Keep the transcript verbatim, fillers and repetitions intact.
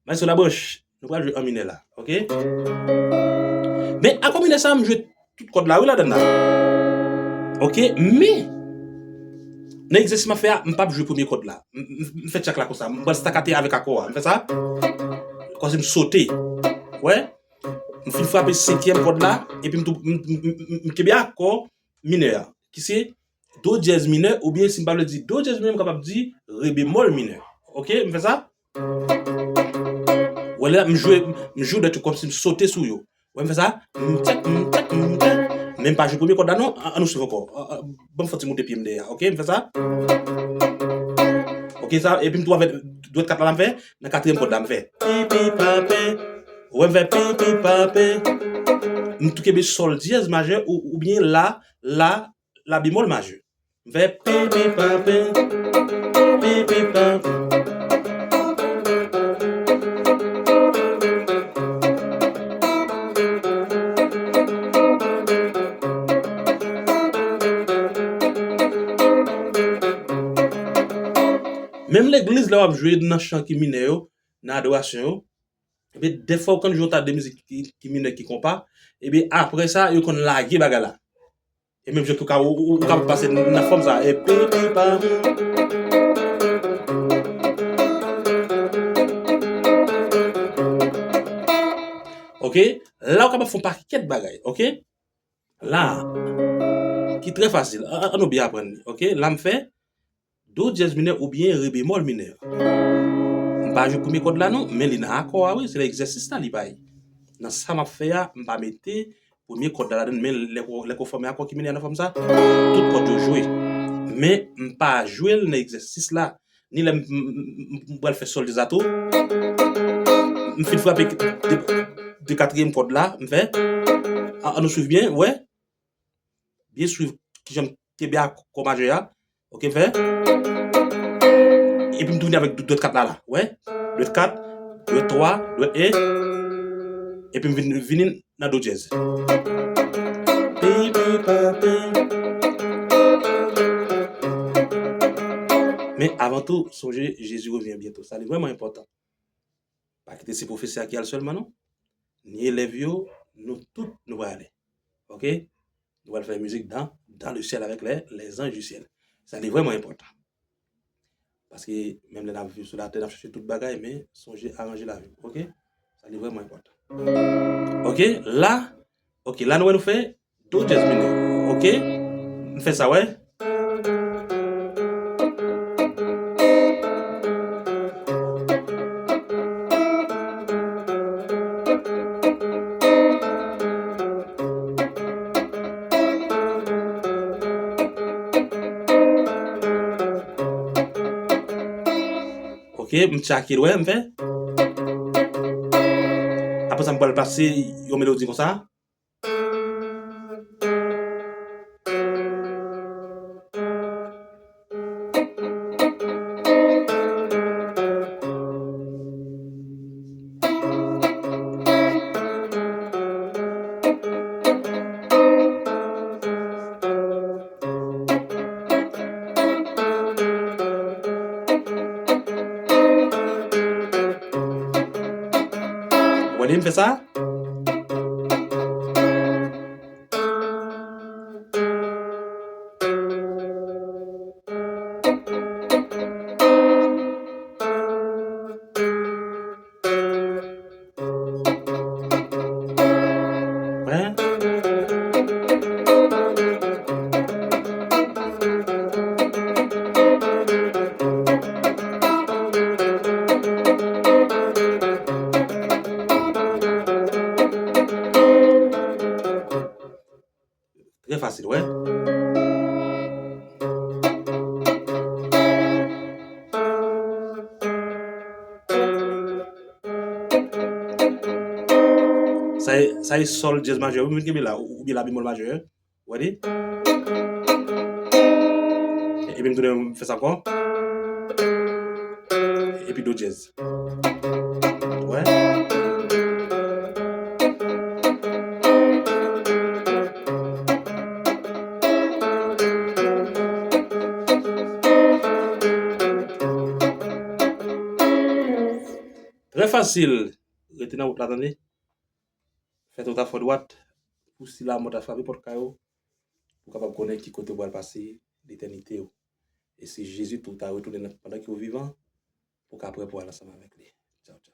Maestro Labranche, nou pral jwe an minè la, oke? Men akò minè sa, m jwe tout kòd la, wi, ladann la. Oke, men nan egzèsis m ap fè a, m p ap jwe premye kòd la. M, m, m fè tchak la konsa. M pral stakate avèk akò a. M fè sa. Kòmsi m sote. Wè? M fin frape senkyèm kòd la, epi m tou, m, m, m, m, m kenbe akò minè a, ki se do dyèz minè, oubyen si m pa vle di do dyèz minè, m kapab di re bemòl minè. Oke, m fè sa. Wè la, m jwe, m jwe dwèt yo kòmsi m sote sou yo. Wè, m fè sa. M tchèk, m tchèk, m tchèk. Men m pa jwe premye kòd la, non. An, an nou swiv ankò. An, an, ban m fè ti moute pye m dèyè. Oke, m fè sa. Oke, sa, epi m tou avèk dwèt kat la, la m fè. Nan katriyèm kòd la, m fè. Pi, pi, pa, pi. Wè, m fè pi, pi, pa, pi. M tou kenbe sòl dyèz majè ou, oubyen la, la, la bemòl majè. M fè pi, pi, pa, pi, pi, pi, pa, pi. Menm legliz, lè w ap jwe nan chan ki minè yo, nan adorasyon yo, epi dèfwa ou konn jwe yon ta de mizik ki, ki minè, ki konpa, epi apre sa, yo konn lage bagay la. E menm jan tou ka, ou, ou, ou ka pase nan fòm sa. E pi, pi, pa. Oke? La, ou kapab fè yon pakèt bagay, oke? La, ki trè fasil. An, an, an nou byen aprann li, oke? La, m fè do dyèz minè oubyen re bemòl minè. M pa jwe premye kòd la non, men li nan akò a wi, se nan egzèsis la li bay. Nan sa m ap fè a, m pa mete premye kòd la ladann, men lè ko-, lè ko fòme akò ki mennen nan fòm sa, tout kòd yo jwe. Men m pa jwe l nan egzèsis la, ni lè m, m, m, m pral fè sòl dyèz la tou. M fin frape de, de katriyèm kòd la, m fè. An, an nou swiv byen, wè. Byen swiv kijan m kenbe akò majè a. Oke, m fè. Epi m tou vini avèk dwèt kat la, la. Wè? Dwèt kat, dwèt twa, dwèt en. Epi m vin, vini nan do dyèz. Pi, pi, pa, pi. Men avan tou, sonje, Jésus revient bientôt. Sa li vrèman enpòtan. Pa kite se pwofesè a ki al sèlman, non. Ni elèv yo, nou tout, nou prale. Oke? Nou pral fè mizik dans, dans le ciel avec les, les anges du ciel. Sa li vrèman enpòtan. Paske menm lè n ap viv sou latè, n ap chèche tout bagay, men sonje aranje lavi w, oke? Sa li vrèman enpòtan. Oke, la, oke, la nou wè nou fè do dyèz minè, oke? M fè sa, wè. Oke, m tchake l, wè, m fè. Apre sa, m pral pase yon melodi konsa. Ou wè li, m fè sa? Hein? Trè fasil, wè. Sa e, sa e sòl dyèz majè, wi, m vin kenbe la, ou, oubyen la bemòl majè, wè li? Epi m tounen fè sa ankò. Epi do dyèz. Wè. Trè fasil. Rete nan wout la, tande. Fè tout afè dwat. Pou si lanmò ta frape pòt kay ou, ou kapab konnen ki kote ou pral pase letènite ou. E si Jezi tou ta retounen nan, pandan ke ou vivan, ou ka prè pou al ansanm avèk li. Tchaw, tchaw.